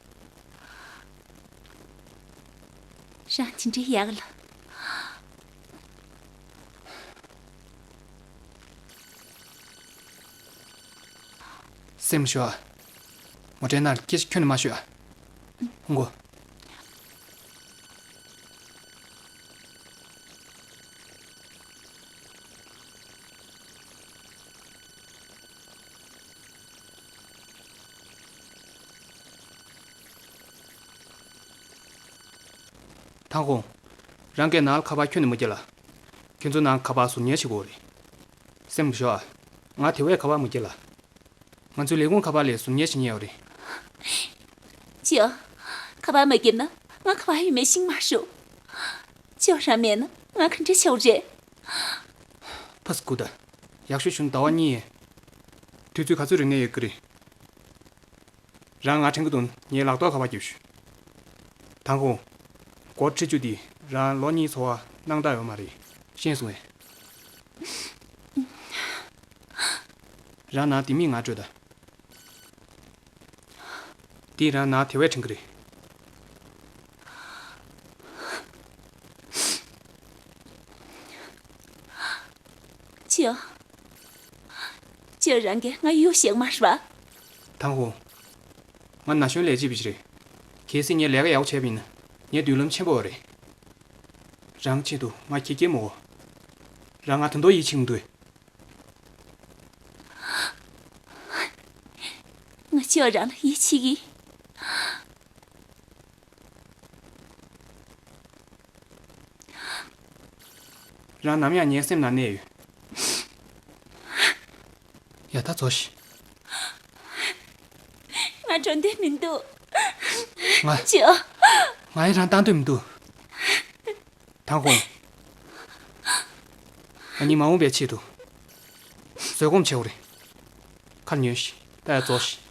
རང་དེ་འདྲའི་ཡག་ལ། སེམས་ཞོག་ཨ། ངོ་སྤྲོད་ནང་སྐད་ཆ་ཁྱོན་ནས་མ་ཤོད་ཨ། ཧུང་གོ། ཐང་ཧོང་། རང་གིས་ནང་ལ་ཁ་པར་ཁྱོན་ནས་མ་བརྒྱབ་ལ། ཁྱོད་ཚོ་ནང་ཁ་པར་ཟུར་ཉར་བྱེད་དགོས་རེད། སེམས་ཞོག་ཨ། ང་དེ་བས་ཁ་པར་མ་བརྒྱབ་ལ། ང་ཚོའི་ལས་ཁུངས་ཁ་པར་ལས་ཟུར་ཉར་བྱེད་མཁན་ཡོད་རེད། ཅིའོ། ཁ་པར་མ་བརྒྱབ་ན་ང་ཁ་པར་ཡོད་མེད་ཤེས་མ་ཤོག་ཅིའོ་རང་མེད་ན་ང་ག་འདྲ་བྱ་བ་རེད། ཕ་སི་ཀུ་ད། ཡག་ཤོས་བྱུང་ཟླ་བ་གཉིས། དུས་ཚོད་ག་ཚོད་རིང་ནས་ཡོད་ཀྱི་རེད། རང་ང་དྲན་གྱི་འདུག་ངའི་ལག་ཐོག་ཁ་པར་རྒྱབ་ཤོག་ཐང་ཧོང་། སྒོར་ཁྲི་བཅུ་འདི་རང་ལོ་གཉིས་འཚོ་བ་གནང་ཐབས་ཡོད་མ་རེད། ཤེས་སོང་ངས། རང་ནང་དེ་མིན་ང་སྤྲོད་དང་། འདི་རང་ནང་དེ་བས་དྲན་གྱི་རེད། ཅིའོ། ཅིའོ་རང་གིས་ང་གཡུག་བཞག་མ་རེད་པ། ཐང་ཧོང་། ང་ན་གཞོན་ལས་བྱེད་པ་ཞིག་རེད། གལ་སྲིད་ངས་ལས་ཀ་ཡག་པོ་བྱས་པ་ཡིན་ན་ངའི་མདུན་ལམ་ཆེན་པོ་ཡོད་རེད། རང་ཆེད་དུ་ང་གེ་གེ་མོ། རང་ང་ད་དུང་ཡིད་ཆེས་མི་འདུག་ང་ཅིའོ་རང་ལ་ཡིད་ཆེས་ཀྱི། རང་ནམ་ཡང་ངའི་སེམས་ནང་གནས་ཡོད། ཡ་ད་རྫོགས་ཤིག་ང་འགྲོ་འདོད་མི་འདུག་ང་ཅིའོ། ང་ཡི་རང་བཏང་འདོད་མི་འདུག་ཐང་ཧོང་། ང་གཉིས་མ་འོངས་པའི་ཆེད་དུ་བཟོད་སྒོམ་བྱེད་དགོས་རེད། ཁ་ཉོན་ཞིག་ད་ཡ་རྫོགས་ཤིག་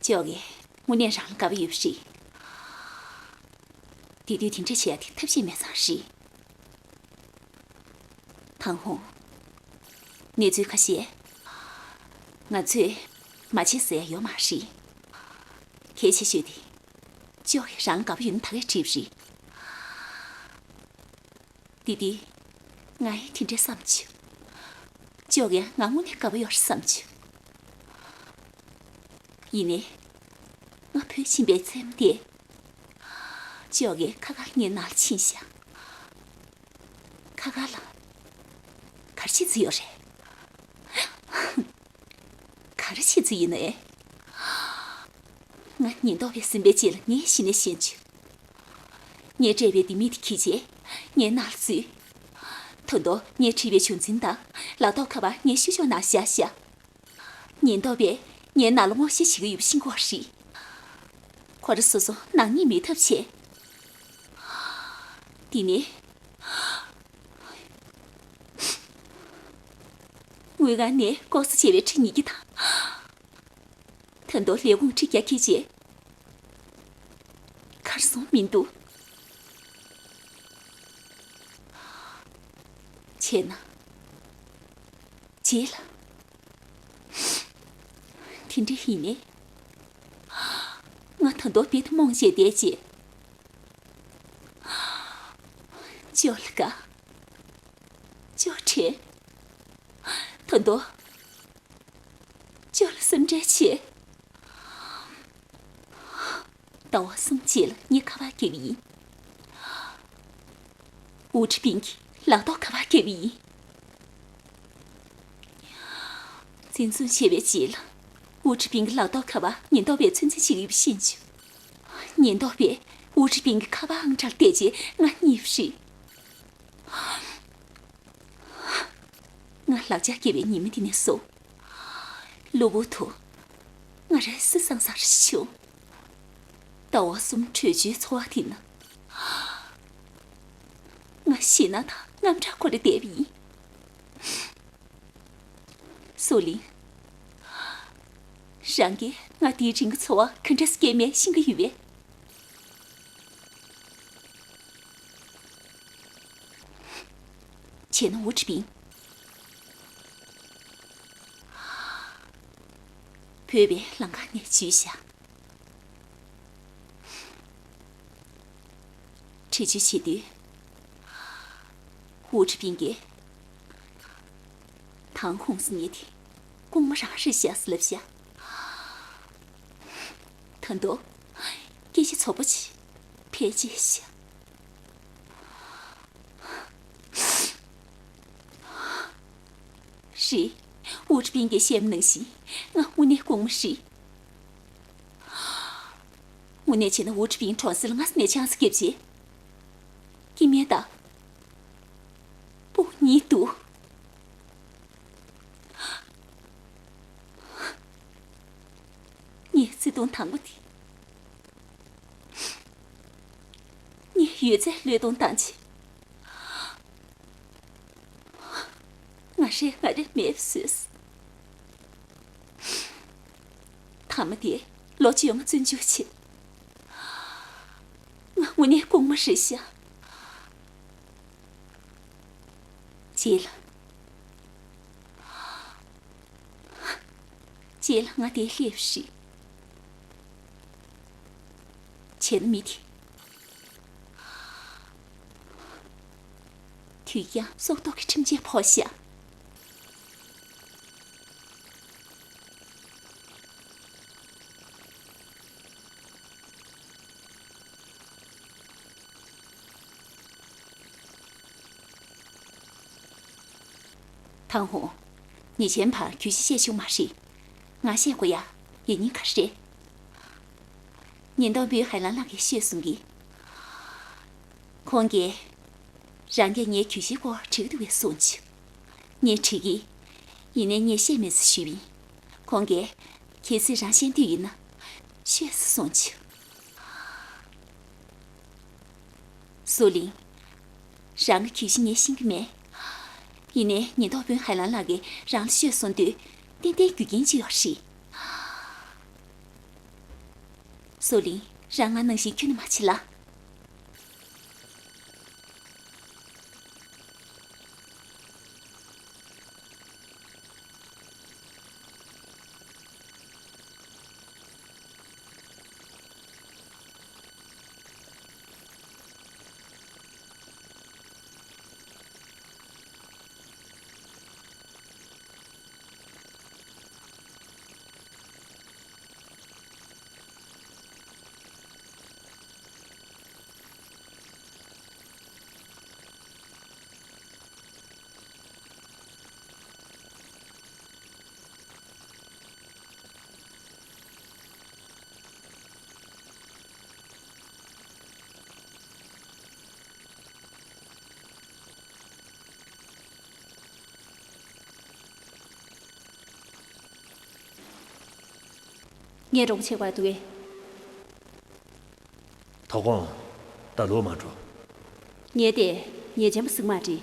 ཅོག་གིས་དངོས་གནས་རང་ལ་དགའ་པོ་ཡོད་པ་རེད། དེ་དུས་དེ་འདྲ་བྱེད་ཡ་དེ་ཐབས་ཤེས་མེད་ཙང་རེད། ཐང་ཧོང་། གནས་ཚུལ་ཁ་ཤས་ང་ཚོས་མ་བྱེད་ཟེར་ཡ་ཡོད་མ་རེད། གལ་ཆེ་ཤོས་དེ་ཅོག་གིས་རང་ལ་དགའ་པོ་ཡོད་ན་ད་གས་བྲིས་པ་རེད། དེ་དུས་ང་ཡང་དེ་འདྲའི་བསམ་བྱུང་། ཅོག་ཡང་ང་དངོས་གནས་དགའ་པོ་ཡོད་རེད་བསམ་བྱུང་། ཡིན་ནའི་ང་བུད་ཕྱིན་པའི་མཚན་མོ་དེ། ཅོག་གིས་ཁ་ཁ་ངའི་ནང་ལ་ཕྱིན་ཤག་ཁ་ཁ་ལ། ག་རེ་བྱེད་རྩིས་ཡོད་རེད། ག་རེ་བྱེད་རྩིས་ཡིན་ནའི། ང་ཉེན་རྟོག་པས་ཟིན་པའི་རྗེས་ལ་ངས་གཞི་ནས་ཤེས་བྱུང་། ངས་སྤྲད་པའི་ལྡེ་མིག་དེ་འཁྱེར་བྱས་ངའི་ནང་ལ་འཛུལ། ད་དུང་ངས་བྲིས་པའི་བྱུང་འཛིན་དང་ལག་ཐོགས་ཁ་པར་ངའི་ཤུ་ཤོག་ནང་བཞག་ཤག་ཉེན་རྟོག་པས་ངའི་ནང་ལ་སྔོག་བཤེར་བྱེད་ཀྱི་ཡོད་པ་ཤེས་ཀྱི་ཡོད་རེད། ཁོ་རང་སོ་སོ་ནག་ཉེས་མེད་ཐབས་བྱས། དེ་ནས། དངུལ་ཁང་ནས་ལྐོག་ཟ་བྱས་པའི་ཁྲི་ཉིས་བརྒྱ་དང་། ད་དུང་ལས་ཁུངས་ཁྲི་བརྒྱ་འཁྱེར་བྱས། གར་སོང་མི་འདུག་བྱས་ན། རྗེས་ལ། དེ་འདྲ་ཡིན་ནའི། ང་ད་དུང་དཔེ་དེ་རྨོངས་བྱས་བསྡད་རྗེས། ཅོག་ལ་དགའ། ཅོག་དྲན། ད་དུང་ཅོག་ལ་སེམས་ཁྲལ་བྱས། ཟླ་བ་གསུམ་རྗེས་ལ་ངས་ཁ་པར་བརྒྱབ་པ་ཡིན། ཝུ་ཁྲི་པིན་གྱི་ལག་ཐོགས་ཁ་པར་བརྒྱབ་པ་ཡིན། འཛིན་བཟུང་བྱས་པའི་རྗེས་ལ་ཝུ་ཁྲི་པིན་གྱི་ལག་ཐོགས་ཁ་པར་ཉེན་རྟོག་པས་ཚོད་འཛིན་བྱེད་ཀྱི་ཡོད་པ་ཤེས་བྱུང་། ཉེན་རྟོག་པས་ཝུ་ཁྲི་པིན་གྱི་ཁ་པར་ཨང་གྲངས་བལྟས་རྗེས་ང་རྙེད་པ་རེད། ང་ལག་ལྕགས་བརྒྱབ་པའི་ཉི་མ་དེ་ནས་བཟུང་། གློ་བུར་དུ་ང་རང་སེམས་སང་སང་རེ་བྱུང་། ཟླ་བ་གསུམ་བྲོས་བྱོལ་འཚོ་བ་དེ་ན། ང་ཞེད་སྣང་དང་དངངས་སྐྲག་ཁོལ་ཏེ་བསྡད་པ་ཡིན། སུའུ་ལིང་། རང་གིས་ང་དེའི་རིང་གི་འཚོ་བ་ག་འདྲ་སྐྱེལ་མིན་ཤེས་ཀྱི་ཡོད་པས། བྱས་ན་ཝུ་ཁྲི་པིན། བོད་པའི་ལམ་ཁ་ནས་འཇུས་བཞག་འདྲི་གཅོད་བྱེད་དུས། ཝུ་ཁྲི་པིན་གྱིས། ཐང་ཧོང་ཟེར་མཁན་དེ་རྐུན་མ་རང་རེད་ཤག་ཟེར་ལབ་ཤག་ད་དུང་སྐད་ཆ་རྫོགས་པ་ཅིག་ཕལ་ཆེར་བཤད། རེད། ཝུ་ཁྲི་པིན་གྱིས་བཤད་པ་ནང་བཞིན་ང་དངོས་གནས་རྐུན་མ་རེད། དངོས་གནས་བྱས་ན་ཝུ་ཁྲི་པིན་གྲོང་གསེབ་ལ་སྔ་ས་ནས་ཆང་ས་བརྒྱབ་རྗེས། སྐྱེ་དམན་དང་དཔུང་གཉེན་འདུག་ངའི་བརྩེ་དུང་དང་པོ་དེ། ངས་ཡོད་ཚད་བློས་གཏོང་བཏང་རྗེས། ང་རེ་ང་རེ་མེད་པ་བཟོས། མཐའ་མ་དེ་ལོ་བཅོ་ལྔ་བཙོན་འཇུག་བྱས། ང་དངོས་གནས་རྐུན་མ་རེད་ཤག་རྗེས་ལ། རྗེས་ལ་ང་དེར་སླེབས་པ་རེད། བྱས་ན་མི་དེ། དུས་ཀྱང་སྲོག་ཐོག་གི་ཁྲིམས་ཆད་ཕོག་ཤག་ཐང་ཧོང་། ཉེས་ཅན་པར་གུས་ཞབས་བཤད་བྱུང་མ་རེད། ང་བཤད་དགོས་ཡ། ཡིན་ཉེན་ག་རེ་རེད། ཉེན་རྟོག་པུའུ་ཧའེ་ལན་ལགས་ཀྱིས་ཤོད་གསུང་གི། ཁོང་གིས། རང་གིས་ངའི་གུས་ཞབས་སྐོར་དྲི་གི་འདུག་པས་གསུངས་བྱུང་། ངས་དྲི་གི། ཡིན་ནའི་ངས་བཤད་མེད་ཟེར་ཞུས་པ་ཡིན། ཁོང་གིས། གལ་སྲིད་རང་ཤེས་འདོད་ཡོད་ན། ཤོད་ཟེར་གསུངས་བྱུང་། སུའུ་ལིང་། རང་གི་གུས་ཞབས་ངས་ཤེས་ཀྱི་མེད། ཡིན་ནའི་ཉེན་རྟོག་དཔོན་ཧའེ་ལན་ལགས་ཀྱིས་རང་ལ་ཤོད་གསུངས་དུས་ཏན་ཏན་རྒྱུ་རྐྱེན་ཅིག་ཡོད་རེད། སུའུ་ལིང་། རང་ང་ནང་བཞིན་ཁྱོན་ནས་མ་བྱེད་ལ། ངས་རོགས་བྱེད་པར་འདུག་གས། དོ་དགོང་། ད་ལོག་མ་འགྲོ། ངས་དེ་ཉེས་ཅན་པ་ཟིག་མ་རེད།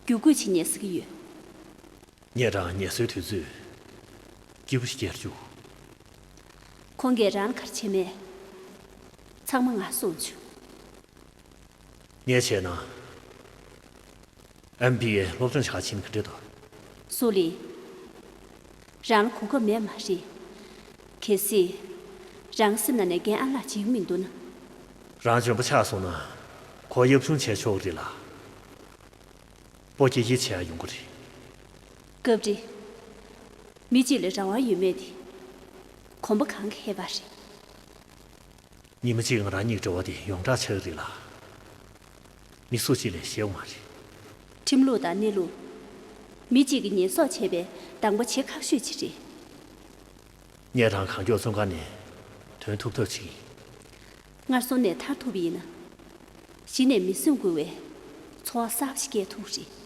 རྒྱུ་རྐུས་བྱེད་ཉེས་ཟེར་གི་ཡོད། ངས་རང་ངལ་གསོའི་དུས་ཚོད་སྐྱིད་པོ་ཞིག་སྐྱེལ་བཅུག་ཁོང་གིས་རང་ལ་ག་རེ་བྱས་མེད། ཚང་མ་ང་གསུངས་བྱུང་། ངས་བྱས་ན། ཨེམ་བི་ཨེ་སློབ་སྦྱོང་བྱ་ག་ཕྱིན་ག་འདྲ་འདུག་སུའུ་ལིང་། རང་ལ་གོ་སྐབས་མེད་མ་རེད། གལ་སྲིད། རང་སེམས་ནང་ནས་རྒན་ཨ་ལགས་བྱེད་ཀྱི་མི་འདུག་ན། རང་འཇོན་པོ་ཆགས་སོང་ན། ཁོ་ཡབ་ཆུང་བྱས་ཆོག་གི་རེད་ལ། སྤོ་སྐྱེལ་སྐྱེལ་བྱེད་ཡ་ཡོང་གི་རེད། སྐབས་རེ། མི་གཅིག་ལ་རང་དབང་ཡོད་མེད་དེ། གོམ་པ་གང་གིས་ཧེ་བ་རེད། ཉི་མ་གཅིག་ང་རང་གཉིས་ཀྱི་འབྲེལ་བ་དེ་ཡོངས་གྲགས་ཆགས་ཀྱི་རེད་ལ། མི་སུ་གཅིག་ལས་ཤེས་ཡོང་མ་རེད། ཁྲིམས་ལུགས་དང་གནས་ལུགས། མི་གཅིག་གིས་ཉེས་གསོག་བྱས་པའི་གདམ་ག་བྱེད་ཁག་ཤོས་ཅིག་རེད། ངས་རང་གང་མགྱོགས་བཙོན་ཁང་ནས་ཐོན་ཐུབ་ཐབས་བྱེད་ཀྱི་ཡིན། སྔར་སྲོལ་ནས་ཐར་ཐུབ་པ་ཡིན་ན། གཞི་ནས་མི་སེམས་འགུལ་བའི་ཚོར་བ་གསར་པ་ཞིག་སྐྱེ་ཐུབ་ཀྱི་རེད།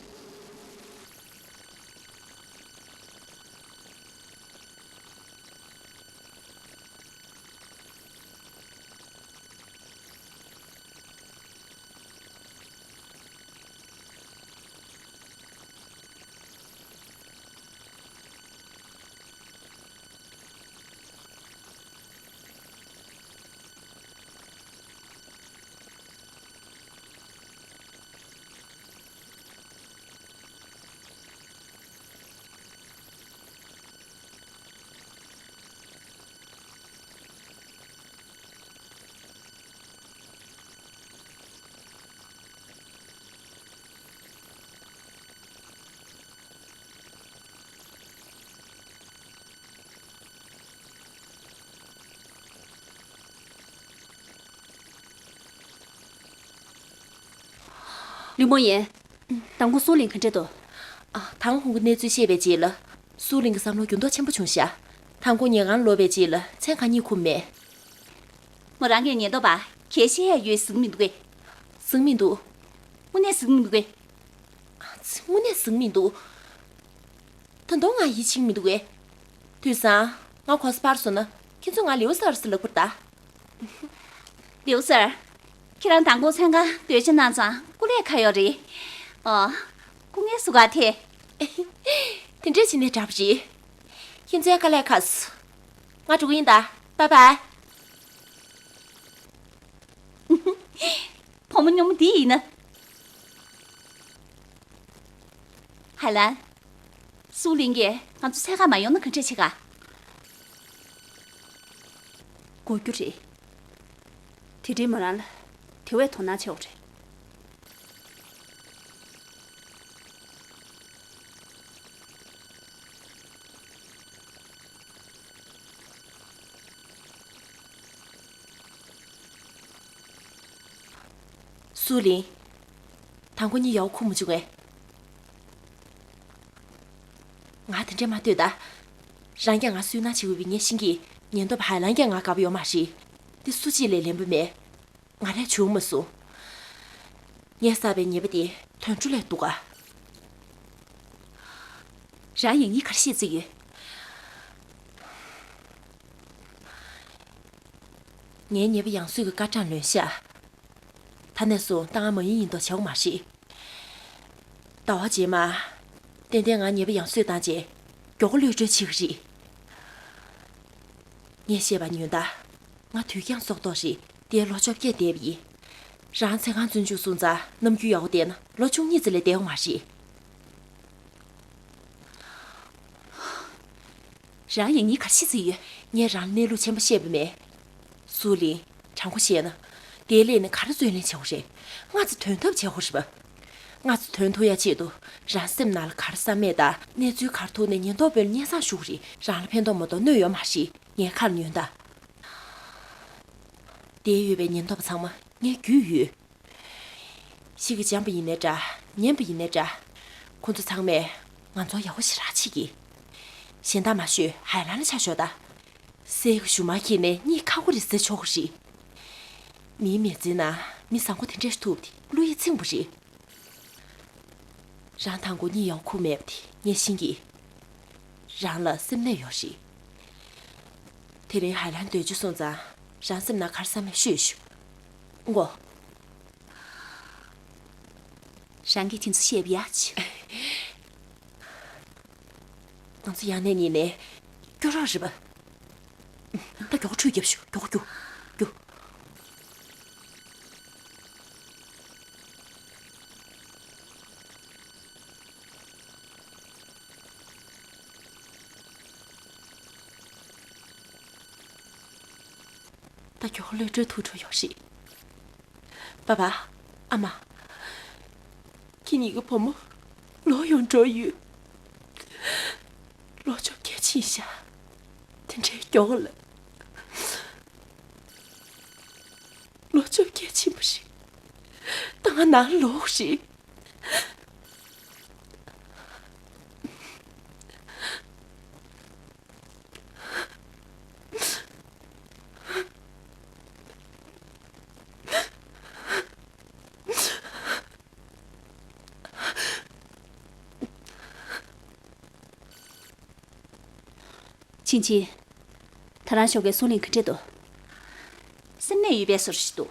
ལི་མོ་ཡན། དང་པོ་སུའུ་ལིང་ག་འདྲ་འདུག་ཨ། དང་ཁོང་གི་གནས་ཚུལ་ཤེས་པའི་རྗེས་ལ། སུའུ་ལིང་གི་བསམ་བློ་འགྱུར་ལྡོག་ཆེན་པོ་བྱུང་ཤག་དང་པོ་ཉལ་ཁང་ལོག་པའི་རྗེས་ལ་མཚན་གང་ཉིད་ཁུམ་མེད། མོ་རང་གི་ཉེན་རྟོག་པ་གལ་ཤེས་ཡ་ཡོད་ཟིག་མི་འདུག་གས། ཟིག་མི་འདུག་དངོས་གནས་ཟིག་མི་འདུག་གས། ཨ་ཙི། དངོས་གནས་ཟིག་མི་འདུག་ད་དུང་ང་ཡིད་ཆེས་མི་འདུག་གས། དུས་སང་ང་གོང་ས་ཕར་སོང་ན་ཁྱེད་ཚོ་ང་ལེའུ་སར་ཟེར་ལབ་དགོས་རེད་ད། ལེའུ་སར། ཁྱེད་རང་མདང་དགོང་མཚན་གང་སྡོད་ཅི་གནང་ཙང་སྐུ་ལས་ཁག་ཡོད་རེད། ཨོ། སྐུ་ངལ་གསོ་ག་ཐད། དེ་འདྲས་བྱས་ནས་དྲག་པ་རེད། ཁྱེད་ཚོའི་དཀའ་ལས་ཁག་ང་འགྲོ་གི་ཡིན་ད། བཱའི་བཱའི། བུ་མོ་སྨྱོ་མོ་འདི་ཡིན་ན། ཧའེ་ལན། སུའུ་ལིང་གིས་ང་ཚོ་འཚོལ་ག་མ་ཡོང་ན་ག་འདྲས་བྱེད་ག་དགོས་རྒྱུ་རེད། དེ་འདྲའི་མོ་རང་ལ་དེ་བས་དོ་སྣང་ཆེ་བ་རེད། སུའུ་ལིང་། དང་པོ་ཉིད་ཡག་པོ་ཁུར་མ་བཅུག་གས། ང་དེ་འདྲས་མ་ལྟོས་ད། རང་རྐྱ་ང་སུན་སྣང་བྱེད་འོས་པའི་ངས་ཤེས་ཀྱི། ཉེན་རྟོག་པ་ཧའེ་ལན་རྐྱ་ང་དགའ་པོ་ཡོད་མ་རེད། འདི་སུ་གཅིག་ལས་ལན་པོ་མེད། ང་རས་བྱུང་མ་སོང་། ངས་བསགས་པའི་ཉེས་པ་དེ་དོན་འགྲུབ་ལས་འདུག་ག་རང་ཡིན་ངས་ག་རེ་ཤེས་རྩིས་ཡོད། ངའི་ཉེས་པ་ཡང་སུས་ཀྱི་སྐར་གྲངས་ལོན་ཤག་ད་ནས་བཟུང་ད་ང་མ་ཡིན་ཡིན་མདོག་བྱེད་དགོས་མ་རེད། ཟླ་བ་རྗེས་མ། ཏན་ཏན་ང་ཉེས་པ་ཡང་སུས་བཏང་རྗེས། མགྱོགས་པོ་གློད་གྲོལ་བྱེད་ཀྱི་རེད། ངས་བཤད་པ་ཉོན་དང་། ང་དུས་འཁྱམས་སྲོག་ཐོག་རེད། དེར་ལོ་བཅོ་བརྒྱད་འདས་པ་ཡིན། རང་ཚེ་གང་བཙོན་འཇུག་སོང་ཙང་ནམ་རྒྱུན་ཡག་པོ་བསྡད་ན་ལོ་བཅུ་གཉིས་ཙམ་ལས་འདས་པ་མ་རེད། རང་ཡིན་ཉིན་ག་ཤི་ཟིག་ཡོད། ངས་རང་ལ་གནས་ལུགས་ཆེན་པོ་བཤད་པ་མེད། སུ་ལིན། དྲང་པོ་བཤད་ན། དེའི་སླད་ནས་ག་རེ་བརྩོན་ལེན་བྱེད་དགོས་རེད། སྔ་ཚེ་དོན་ཐབས་བྱེད་དགོས་རེད་པ། སྔ་ཚེ་དོན་ཐུབ་ཡ་ཆེད་དུ་རང་སེམས་ནང་ལ་ག་རེ་བསམ་མེད་དང་གནས་ཚུལ་ག་རེ་ཐུག་ནས་ཉེན་རྟོག་པས་སྙན་སེང་ཞུ་གི་རེད། རང་ལ་ཕན་ཐོགས་མ་གཏོགས་གནོད་ཡོད་མ་རེད། ངས་ཁ་ལ་ཉོན་ད། དེར་ཡོད་པའི་ཉེན་རྟོག་པ་ཚང་མ་ངའི་རྒྱུས་ཡོད། ཤི་གི་འཇམ་པ་ཡིན་ནའི་འདྲ། ངན་པ་ཡིན་ནའི་འདྲ། ཁོ་ཚོ་ཚང་མས་ང་ཚོར་ཡག་པོ་ཞེ་དྲག་བྱེད་ཀྱི། གཞན་དག་མ་ཤོད་ཧའེ་ལན་ལ་ཆ་ཞོག་ད། གསེར་གྱི་གཞུ་མ་འཁྱེར་ནས་གཉིད་ཁ་ཁོ་རེ་སེ་ཆོག་གི་རེད། མིའི་མི་ཚེ་ནང་མི་བཟང་པོ་དེ་འདྲ་ཞིག་ཐུག་པ་དེ་བློ་ཡིད་ཚིམ་པོ་རེད། རང་དང་པོ་གཉིད་ཡོང་ཁུག་མེད་པ་དེ་ངས་ཤེས་ཀྱི། རང་ལ་སེམས་ནད་ཡོད་རེད། དེ་རིང་ཧའེ་ལན་སྡོད་རྒྱུ་སོང་ཙང་རང་སེམས་ནང་ག་རེ་བསམ་མེད་ཤོད་ཤོག་ཨང་གོ། རང་གིས་དེ་ཚོ་བཤད་པ་ཡག་ཆེ། ང་ཚོ་ཡང་ནས་ཉིན་ནས་སྐྱོ་རོགས་རེད་པ། ད་མགྱོགས་ཁྲུས་རྒྱབ་ཤོག་མགྱོགས་རྒྱུགས་རྒྱུགས། ད་མགྱོགས་གློད་གྲོལ་ཐུག་འགྲོ་ཡོད་རེད། པ་པ། ཨ་མ། ཁྱེད་གཉིས་ཀྱི་བུ་མོ་ལོག་ཡོང་འགྲོ་ཡོད། ལོ་བཅོ་བརྒྱད་ཕྱིན་ཤག་དེ་འདྲའི་མགྱོགས་ལ། ལོ་བཅོ་བརྒྱད་ཕྱིན་པ་རེད། ད་ང་ནང་ལོག་རེད། ཆིན་ཆིན། ད་རང་ཞོགས་ཀས་སུ་ལིན་ག་འདྲས་འདུག་སེམས་ནད་ཡོད་པའི་བཟོ་འདྲ་ཞིག་འདུག་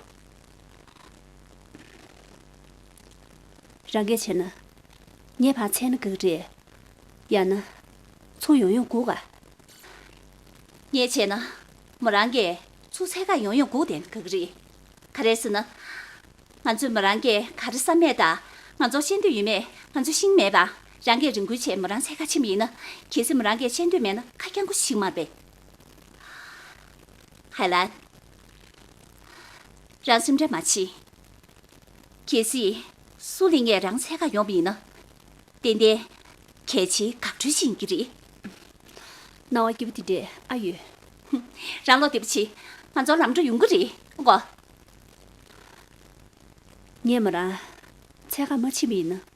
རང་གིས་བྱས་ན། ངའི་བར་འཚལ་ན་དགའ་གི་རེད། ཡང་ན། ཚུར་ཡོང་ཡོང་སྒུག་ག་ངས་བྱས་ན། མོ་རང་གིས་ཚུར་འཚོལ་ག་ཡོང་ཡོང་སྒུག་བསྡད་ན་དགའ་གི་རེད། ག་རེ་ཟེར་ན། ང་ཚོས་མོ་རང་གིས་ག་རེ་བསམ་མེད་དང་ང་ཚོར་བཤད་འདོད་ཡོད་མེད་ང་ཚོས་ཤེས་ཀྱི་མེད་པ། རང་གིས་རེ་སྐུལ་བྱས་མོ་རང་འཚོལ་ག་ཕྱིན་པ་ཡིན་ན། གལ་སྲིད་མོ་རང་གིས་བཤད་འདོད་མེད་ན་ཁ་རྐྱང་པོ་ཞིག་མ་རེད་པས། ཧའེ་ལན། རང་སེམས་ཁྲལ་མ་བྱེད། གལ་སྲིད་སུ་ལིན་ངས་རང་འཚོལ་ག་ཡོང་བ་ཡིན་ན། ཏན་ཏན་གལ་ཆེའི་འགག་སྒྲོལ་ཞིག་ཡིན་གྱི་རེད། སྣང་བ་སྐྱིད་པོ་དེ་འདྲས་ཨ་ཡོད། རང་བློ་བདེ་པོ་བྱེད། ང་ཚོ་ལམ་འགྲོ་ཡོང་གི་རེད་གོ། ངས་མོ་རང་འཚོལ་ག་མ་ཕྱིན་པ་ཡིན་ན།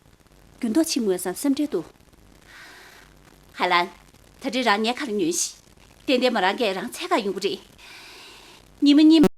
རྒྱུན་ཐོག་ཕྱིན་དགོས་བསམ་སེམས་ཁྲལ་འདུག་ཧ་ལན། ད་རེས་རང་ངའི་ཁ་ལ་ཉོན་ཞིག་ཏན་ཏན་མོ་རང་གིས་རང་འཚོལ་ག་ཡོང་གི་རེད། ཉི་མ་གཉིས་མ་